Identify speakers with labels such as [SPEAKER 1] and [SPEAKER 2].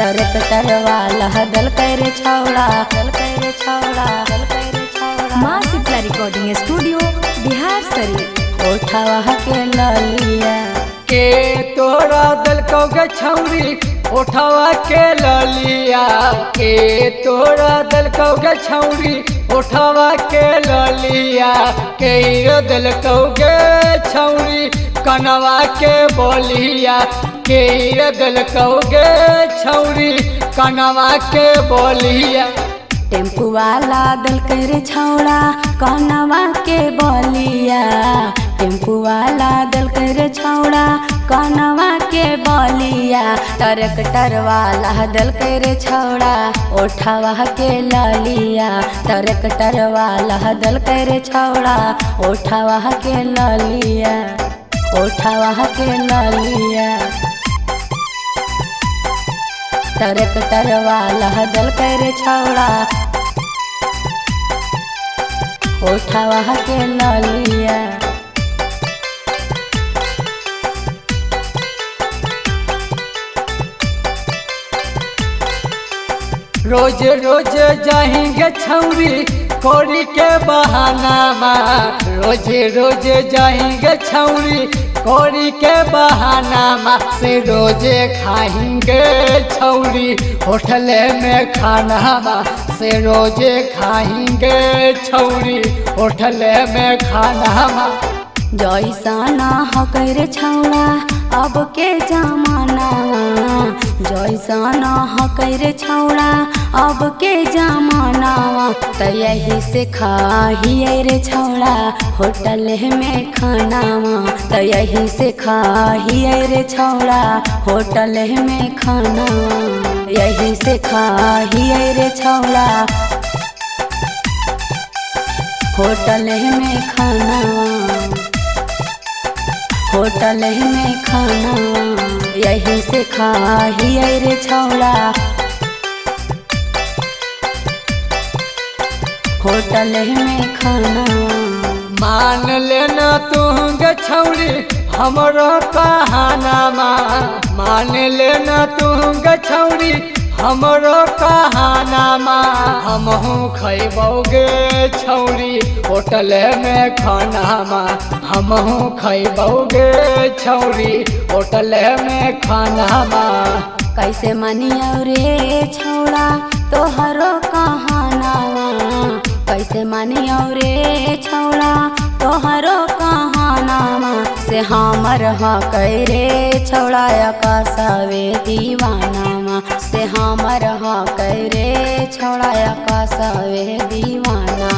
[SPEAKER 1] Tractor वाला देलकै रे छौड़ा, देलकै रे छौड़ा, देलकै रे छौड़ा।
[SPEAKER 2] माँ शीतला रिकॉर्डिंग स्टूडियो बिहार शरीफ।
[SPEAKER 1] ओठवा के ललिया
[SPEAKER 3] के तोरा देलकौ गे छौरी ओठवा के ललिया, के तोरा देलकौ गे छौरी ओठवा के ललिया, के देलकौ गे छौरी कनवा के बोलिया, के देलकौ गे छौरी कनवा के बोलिया।
[SPEAKER 1] टेम्पू वाला देलकै रे छौड़ा कनवा के बलिया, टेम्पू वाला देलकै रे छौड़ा कनवा के बलिया, ट्रैक्टर वाला देलकै रे छौड़ा ओठवा के ललिया, ट्रैक्टर वाला देलकै रे छौड़ा ओठवा के ललिया, ओठवा के ललिया। ट्रैक्टर वाला देलकै रे छौड़ा ओठवा के ललिया।
[SPEAKER 3] रोज रोज जाएंगे छौरी कोरी के बहाना, रोज रोज जाएंगे छौरी कोरी के बहाना, से रोजे खाएंगे छौरी होटले में खाना, से रोजे खाएंगे छौरी होटले में खाना।
[SPEAKER 1] जैसा ना हकै रे छौड़ा अब के जमाना, जैसा ना हकै रे छौड़ा अब के जमाना, त यही से खाहियै रे छौड़ा होटल में खाना, त यही से खाहियै रे छौड़ा होटल में खाना, यही से खाहियै रे छौड़ा होटल में खाना, होटल में खाना, यही से खाहियै रे छौड़ा होटल में खाना।
[SPEAKER 3] मान लेना तू गे छौरी हमरो कहाना, मान लेना तू गे छौरी हमरो कहाना, हमहू खैबौ गे छौरी होटल में खाना, हमहू खैबौ गे छौरी होटल में खाना।
[SPEAKER 1] कैसे मानियौ रे छौड़ा तोहरो कहाना, कैसे मानियौ रे छौड़ा तोहरो कहाना, से हमर हकै रे छौड़ा आकाशवे दीवाना, से हमर हकै रे छौड़ा आकाशवे दीवाना।